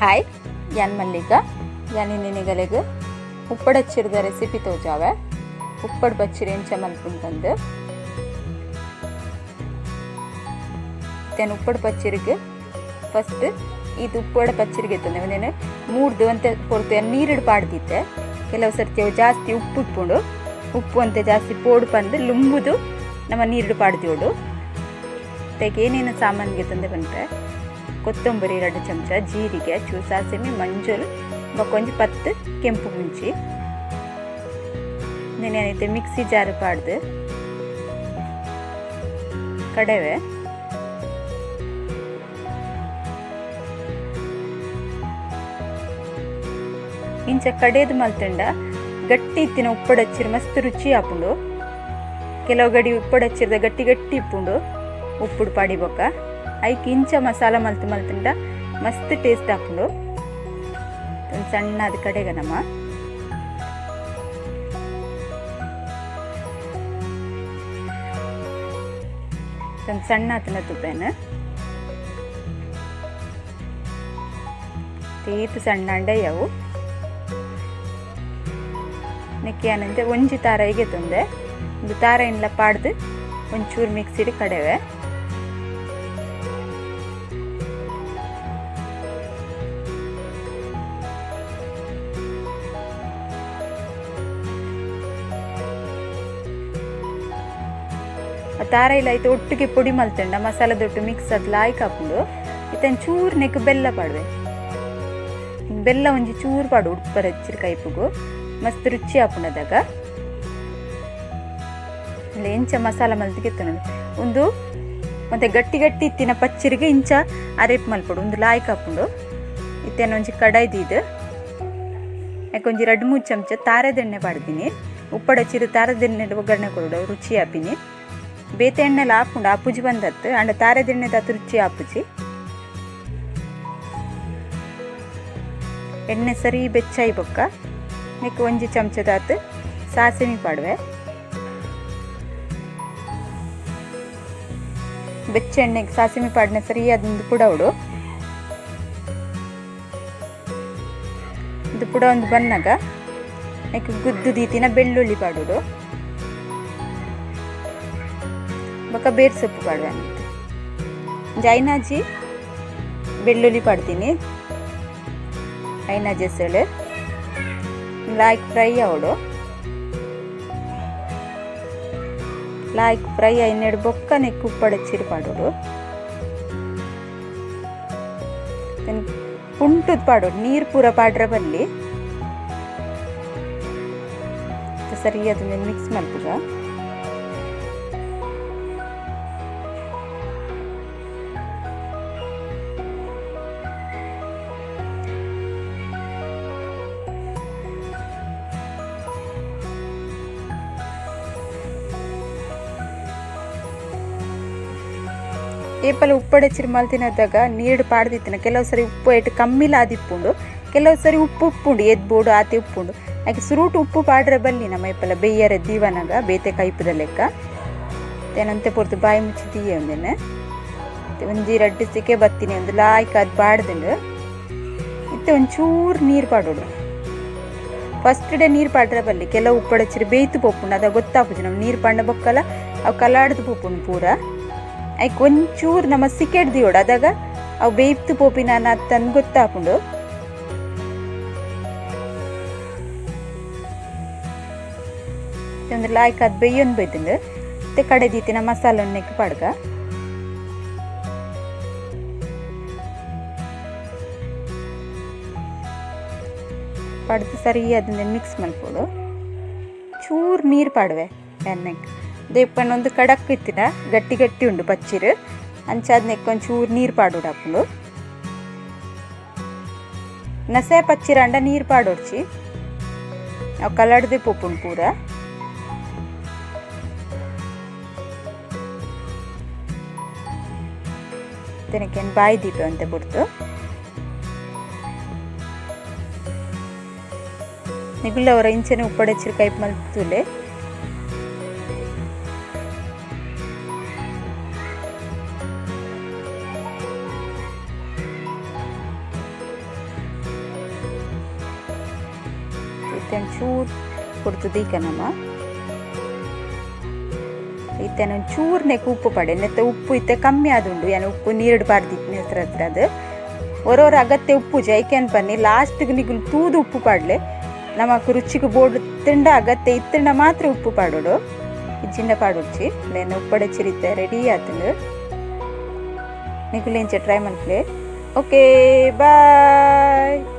Hi, ಯಾನ್ ಮಲ್ಲಿಕ. ಯಾನ್ ನಿನಿಗಲೆಗ್ ಉಪ್ಪಡಚ್ಚಿರದ recipe ತೋಜಾವೆ. ಉಪ್ಪಡ್ ಬಚ್ಚಿರಿ ಎಂಚ ಮಲ್ಪುನ್ ಪಂದ್. ಇತ್ತೆ ಉಪ್ಪಡ್ ಪಚ್ಚಿರಿಗೆ ಫಸ್ಟ್ ಇದು ಉಪ್ಪಡ ಪಚ್ಚಿರಿಗೆ ಎತ್ತೊಂದೆ. ಒಂದೆನ್ ಮೂರ್ದು ಒಂತೆ ಪೊರ್ತು ನೀರುಡು ಪಾಡ್ದಿತ್ತೆ. ಕೆಲವು ಸರ್ತಿ ಅವು ಜಾಸ್ತಿ ಉಪ್ಪು ಇಪ್ಪುಂಡು, ಉಪ್ಪು ಅಂತೆ ಜಾಸ್ತಿ ಪೋಡು ಪಂದ್ ಲುಂಬುದು ನಮ್ಮ ನೀರುಡು ಪಾಡ್ದಿಯೋಡು. ತೆಗೆ ಏನೇನು ಸಾಮಾನ್ಗೆ ತಂದೆ ಪನ್ಪೆ. ಕೊತ್ತಂಬರಿ 2 ಚಮಚ, ಜೀರಿಗೆ, ಚೂ ಸಾಸಿಮೆ, ಮಂಜೊಲು, ಬೊಕ್ಕ 10 ಕೆಂಪು ಮುಂಚಿ. ನೆನೆ ಮಿಕ್ಸಿ ಜಾರ್ ಪಾಡ್ದು ಕಡೆವೆ. ಇಂಚ ಕಡೆದು ಮಲ್ತಂಡ ಗಟ್ಟಿ ಇತ್ತಿನ ಉಪ್ಪಡಚ್ಚಿರ ಮಸ್ತ್ ರುಚಿ ಆಪುಂಡು. ಕೆಲವು ಗಡಿ ಉಪ್ಪಡಚ್ಚಿರದ ಗಟ್ಟಿ ಗಟ್ಟಿ ಇಪ್ಪುಂಡು ಉಪ್ಪುಡು ಪಾಡಿ ಬೊಕ್ಕ. ಐಕ್ ಇಂಚ ಮಸಾಲ ಮಲ್ತು ಮಲ್ತಂಡ ಮಸ್ತ್ ಟೇಸ್ಟ್ ಆಪುಂಡು. ಸಣ್ಣ ಅದು ಕಡೆಗ ನಮ್ಮ ಸಣ್ಣ ಆತನ ತುಪ್ಪೇನ ತೀತು ಸಣ್ಣ ಅಂಡಯ್ಯವು. ನೆಕ್ಕೆ ಒಂಜಿ ತಾರಾಯಿಗೆ ತೊಂದೆ ಒಂದು ತಾರಾಯಿನ್ಲ ಪಾಡ್ದು ಒಂಚೂರು ಮಿಕ್ಸಿಡ್ ಕಡೆವೆ. ತಾರಾಯಿಲ ಐತೆ ಒಟ್ಟಿಗೆ ಪೊಡಿ ಮಲ್ತಂಡ ಮಸಾಲೆ ದೊಟ್ಟು ಮಿಕ್ಸ್ ಅದು ಲಾಯ್ಕ್ ಹಾಕೊಂಡು. ಇತ್ತನ್ ಚೂರು ನೆಕ್ ಬೆಲ್ಲ ಪಾಡುವೆ. ಬೆಲ್ಲ ಒಂಜಿ ಚೂರು ಪಾಡು ಉಪ್ಪರ ಹೆಚ್ಚಿರ ಕೈಪುಗು ಮಸ್ತ್ ರುಚಿ ಆಪುಂಡದಾಗ. ಇಂಚ ಮಸಾಲ ಮಲ್ತಿಗೆ ಒಂದು ಮತ್ತೆ ಗಟ್ಟಿ ಗಟ್ಟಿ ಇತ್ತಿನ ಪಚ್ಚಿರಿಗೆ ಇಂಚ ಅರೇಪ್ ಮಲ್ಪೊಡು, ಒಂದು ಲಾಯ್ಕ್ ಹಾಪುಂಡು. ಇತ್ತೇನ ಒಂಜಿ ಕಡಾಯಿ ದೀದು ಯಾಕೊಂಜಿ 2-3 ಚಮಚ ತಾರೆದೆಣ್ಣೆ ಪಾಡ್ತೀನಿ. ಉಪ್ಪಡ ಚಿರು ತಾರೆದೆಣ್ಣೆ ಒಗ್ಗರಣೆ ಕೊರಡು ರುಚಿ ಆಪಿನಿ. ಬೇತೆ ಎಣ್ಣೆಲ ಆಪುಂಡು ಆಪುಜಿ ಬಂದತ್ತು ಅಂಡ ತಾರೆದೆಣ್ಣೆ ತಾತು ರುಚಿ ಆಪುಜಿ. ಎಣ್ಣೆ ಸರಿ ಬೆಚ್ಚಾಯಿ ಬೊಕ್ಕ ನೆಕ್ ಒಂಜಿ ಚಮಚದಾತು ಸಾಸಿಮೆ ಪಾಡುವೆ. ಬೆಚ್ಚ ಎಣ್ಣೆಗೆ ಸಾಸಿಮೆ ಪಾಡಿನ ಸರಿ ಅದೊಂದು ಪುಡವಡು. ಇದು ಪುಡ ಒಂದು ಬನ್ನಾಗ ನೆಕ್ ಗುದ್ದು ದೀತಿನ ಬೆಳ್ಳುಳ್ಳಿ ಪಾಡೋಡು. ಬೊಕ್ಕ ಬೇರ್ ಸೊಪ್ಪು ಪಾಡುವೆ. ಒಂಜಿ ಐನಾಜಿ ಬೆಳ್ಳುಳ್ಳಿ ಪಾಡ್ತೀನಿ, ಐನಾಜಿ ಎಸಳು ಲಾಯ್ಕ್ ಫ್ರೈ ಆವಡು. ಲಾಯ್ಕ್ ಫ್ರೈ అయినాడు ಬೊಕ್ಕ ನೆಕ್ಕು ಉಪ್ಪಡಚ್ಚಿರಿ ಪಾಡೋಡು. ಪುಂಟುದ್ ಪಾಡೋಡು, ನೀರು ಪೂರ ಪಾಡ್ರ ಬಲ್ಲಿ. ಸರಿ ಅದನ್ನ ಮಿಕ್ಸ್ ಮಲ್ಪುಗ. ಏಪಲ ಉಪ್ಪಡಚ್ಚಿರಿ ಮಲ್ತಿನದಾಗ ನೀರು ಪಾಡ್ದಿತ್ತಿನ ಕೆಲವು ಸರಿ ಉಪ್ಪು ಏಟ್ ಕಮ್ಮಿಲ ಆದಿಪ್ಪುಂಡು, ಕೆಲವು ಸರಿ ಉಪ್ಪು ಉಪ್ಪುಂಡು ಎದ್ಬೋಡು ಆತೆ ಉಪ್ಪುಂಡು. ಆಕೆ ಸುರೂಟು ಉಪ್ಪು ಪಾಡ್ರೆ ಬಲ್ಲಿ ನಮ್ಮ ಏಪಲ ಬೆಯ್ಯರೆ ದೀವನಾಗ ಬೇತೆ ಕೈಪುದ ಲೆಕ್ಕ. ತೇನಂತೆ ಪೊರ್ತು ಬಾಯಿ ಮುಚ್ಚಿ ತೀಯ ಒಂದೇನೆ ಒಂಜಿ ರಡ್ಡು ಸಿಕೆ ಬತ್ತೀನಿ ಒಂದು ಲಾಯ್ಕ್ ಅದು ಪಾಡ್ದುಂಡು. ಇತ್ತೆ ಒಂಚೂರು ನೀರು ಪಾಡೋಡು. ಫಸ್ಟ್ ಡೇ ನೀರು ಪಾಡ್ರೆ ಬಲ್ಲಿ, ಕೆಲವು ಉಪ್ಪಡಚ್ಚಿರಿ ಬೇಯ್ತು ಪೋಪುಂಡು, ಅದ ಗೊತ್ತಾಪುಜಿ ನಮ್ಮ. ನೀರು ಪಾಂಡ ಬೊಕ್ಕಲ ಅವು ಕಲಾಡ್ದು ಪೋಪುಂಡು ಪೂರ. ಐಕ್ ಒಂಚೂರು ನಮ್ಮ ಸಿಕೆಟ್ ದಿಯೋಡು, ಅದಾಗ ಅವು ಬೇಯ್ತು ಪೋಪಿನ ತಂದು ಗೊತ್ತಾಪುಂಡು. ಒಂದು ಲಾಯ್ಕ್ ಅದು ಬೇಯೊಂದು ಬೈತುಂಡು. ಮತ್ತೆ ಕಡೆ ದೀತಿನ ಮಸಾಲೆ ನೆಕ್ ಪಾಡ್ಗ. ಪಾಡ್ದು ಸರಿ ಅದನ್ನ ಮಿಕ್ಸ್ ಮಲ್ಪೊಡು. ಚೂರು ನೀರು ಪಾಡುವೆ ಎಣ್ಣೆಗೆ. ದೇಪಣ್ಣ ಒಂದು ಕಡಕ್ ಇತ್ತಿನ ಗಟ್ಟಿ ಗಟ್ಟಿ ಉಂಡು ಪಚ್ಚಿರು ಅಂಚಾದ ಒಂಚೂರು ನೀರು ಪಾಡೋಡು ಹಾಪುಂಡು. ನಸೆ ಪಚ್ಚಿರಂಡ ನೀರು ಪಾಡೋಡ್ಚಿ, ಅವು ಕಲಡ್ದೆ ಪೋಪುಂಡು ಪೂರ. ತಿನಕೇನು ಬಾಯಿ ದೀಪ ಅಂತ ಬುಡ್ತು. ನಿಗುಲ್ಲವರ ಇಂಚನೆ ಉಪ್ಪಡಚ್ಚಿರು ಕೈಪ್ ಮಲ್ತುಲೆ. ಇತ್ತೆ ಒಂಚೂರು ಕೊಡ್ತು ದೀಕ ನಮ. ಇತ್ತೆ ಒಂಚೂರು ಉಪ್ಪು ಪಾಡೆ. ನೆತ್ತ ಉಪ್ಪು ಇತ್ತೆ ಕಮ್ಮಿ ಆದುಂಡು. ಯಾನ್ ಉಪ್ಪು ನೀರುಡು ಪಾಡ್ದಿತ್ತಿನ ಹತ್ರ ಹತ್ರ ಅದು ಒರೋರ ಅಗತ್ಯ ಉಪ್ಪು ಜೈಕೆನ್ ಪನ್ನಿ. ಲಾಸ್ಟ್ಗೆ ನಿಗುಲು ತೂದು ಉಪ್ಪು ಪಾಡ್ಲೆ. ನಮಕ್ ರುಚಿಗೆ ಬೋಡು ತಿಂಡ, ಅಗತ್ಯ ಇತ್ತಿಂಡ ಮಾತ್ರ ಉಪ್ಪು ಪಾಡೋಡು, ಇಜ್ಜಿಂಡ ಪಾಡೊಡ್ಚಿ. ಲೇನ ಉಪ್ಪಡಚ್ಚಿರಿ ಇತ್ತೆ ರೆಡಿ ಆತುಂಡು. ನಿಕುಲು ಇಂಚ ಟ್ರೈ ಮಲ್ಪಲೆ. Okay, bye.